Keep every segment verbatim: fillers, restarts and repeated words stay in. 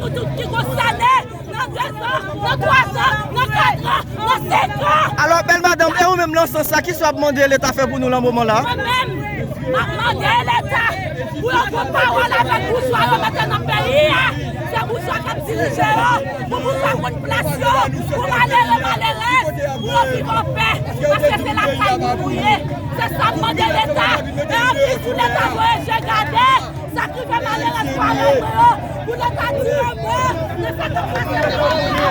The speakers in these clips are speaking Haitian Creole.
Pou tout ki konsène nan de zan, nan twa zan, nan kat an, nan senk an. Alò, bèl madanm, e ou menm nan sans sa, kisa w ap mande Leta fè pou nou nan moman la? Mwen menm, m ap mande Leta pou yo pran pawòl avèk boujwa yo mete nan peyi a. Se boujwa k ap dirije yo, pou boujwa konn plas yo, pou malere, malerèz, pou yo viv anpè, paske se lakay nou nou ye. Se sa m mande Leta. E anplis, pou Leta voye je gade. Sa k rive malere swa yo, pou Leta di yon mo, men sa k ap pase nan peyi a.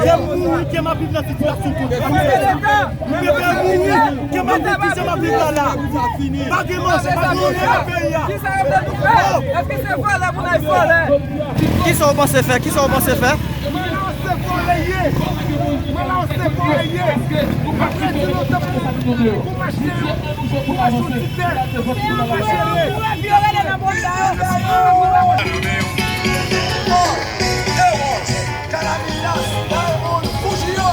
Ke m mouri, ke m ap viv nan sitiyasyon konsa. M prefere mouri, ke m ap viv jan m ap viv la la. Pa gen manje, pa gen anyen nan peyi a. Kisa yo vle nou fè? Èske se vòlè pou n al vòlè? Kisa w panse fè? Kisa w panse fè? Mwen la, se vòlè ye. Mwen la, se vòlè ye. Apre di nou te pou, pou mache, pou mache yon ti tè. Se yon mache yo, pou revye rele nan bòl la yo. Kalamita, Diamond, Fouji yo.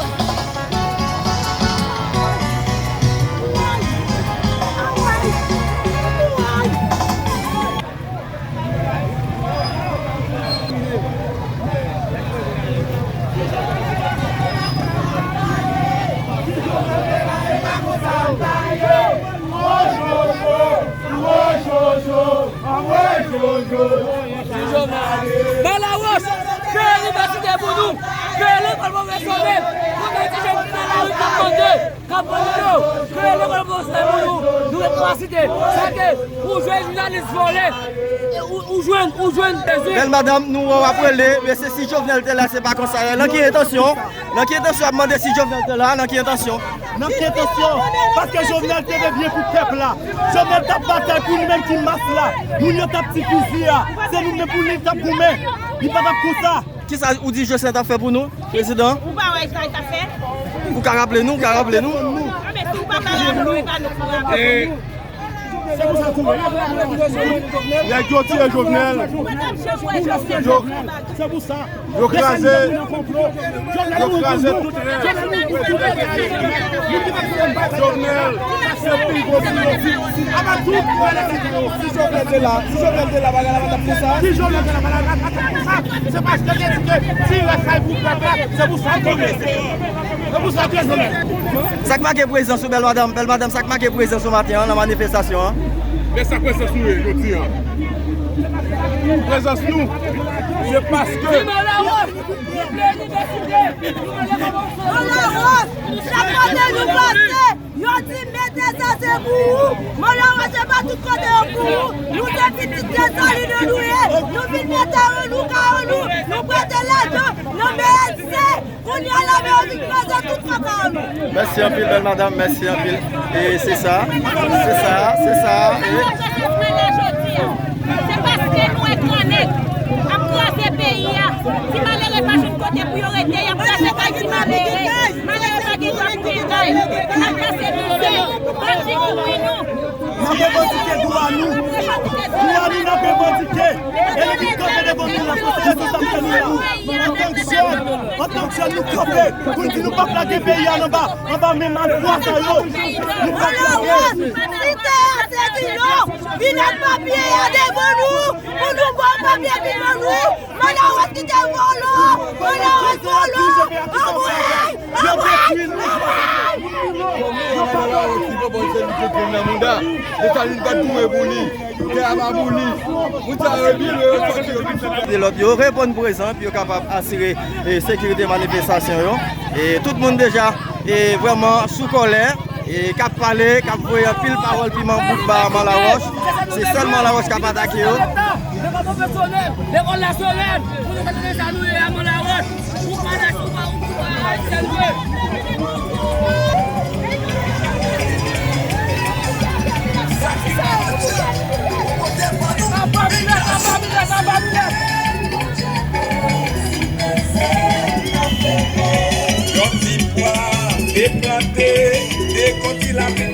Ba Lawòch, kreye inivèsite pou nou, kreye lekòl pwofesyonèl, pou nou ti jèn ki nan lari k ap mande. K ap ban nou yo, kreye lekòl pwofesyonèl pou nou, nou gen kapasite. Sa ke ou jwenn jounalis vòlè, ou, ou jwenn, ou jwenn bezwen. Bèl madanm, nou wè w ap rele, men se si Jovenel te la, se pa konsa. Nan ki entansyon? Nan ki entansyon w ap mande si Jovenel te la? Nan ki entansyon? Nan ki entansyon? Paske Jovenel te vle byen pou pèp la. Jovenel t ap batay pou nou menm ki mas la. Moun yo t ap ti fizi a. Se nou menm pou li t ap goumen. Li pa t ap konsa. Kisa ou di Joslèn t ap fè pou nou, prezidan? Ou pa wè sa l t ap fè? Ou ka raple nou, ou ka raple nou? Anben, si ou pa ka raple nou, e pa nou ki raple nou. Nèg yo tiye Jovenel. Yo, yo kraze, yo kraze tout rèv. Jovenel, se pi gwo pi gwo. Si Jovenel te la, si Jovenel te la, bagay la pa t ap konsa. Si Jovenel te la, bagay la pa t ap konsa. Se paske te di ke si rès la pou pèp la, se pou sa l tonbe. Se pou sa l tonbe. Sa k make prezans ou, bèl madanm, bèl madanm, sa k make prezans ou maten an nan manifestasyon an? Men sa k prezans nou ye jodi an. Prezans nou, se paske Mwen Lawòch, chak kote nou pase, yo di mete sa se pou ou. Mwen Lawòch, se pa tout kote yo pou ou. Nou se pitit Desalin nou ye. Nou vin mete yo nou ka yo nou. Nou prete lajan nan B N C. Kounye a la, men yo vin kraze tout kaka yo nou. Mèsi anpil, bèl madanm, mèsi anpil. E se sa, se sa, se sa. E Se paske nou wè gran nèg ap kraze peyi a. Ti malere pa jwenn kote pou yo rete, y ap kraze kay ti malere. Malere pa gen dwa pou gen kay. N ap pase mizè. Pa di kouri nou. N ap revandike dwa nou. Dwa nou n ap revandike. E nou vin kanpe devan nou la, pou se rezon sa k fè nou la. Antank jèn, antank jèn nou kanpe pou n di nou p ap lage peyi a anba, anba men malfwa sa yo. Nou p ap lage. Site a se Dilo, vin ak papye a devan nou, pou nou ba w papye vin ban nou. Mwen Lawòch kite vòlò, Mwen Lawòch vòlò. Anmwey, anmwey, anmwey. Mwen Lawòch li pran bòn sèvis yo pran nan mouda. Desalin pa t mouri pou li. Tè a pa pou li. Moun sa yo vin, yo sòti, yo vin sou. De lòt yo reponn prezan, pou yo kapab asire, e, sekirite manifestasyon yo. E tout moun deja, e, vrèman sou kòlè, e, k ap pale, k ap voye anpil pawòl piman bouk ba Man Lawòch. Se sèl Man Lawòch k ap atake yo. Lekòl pwofesyonèl, lekòl nasyonal, pou nou kontinye sa nou ye a Man Lawòch. Ou pa nèg, ou pa, ou pa ayisyen vre. Yon ti pwa te plante, te konti lapen.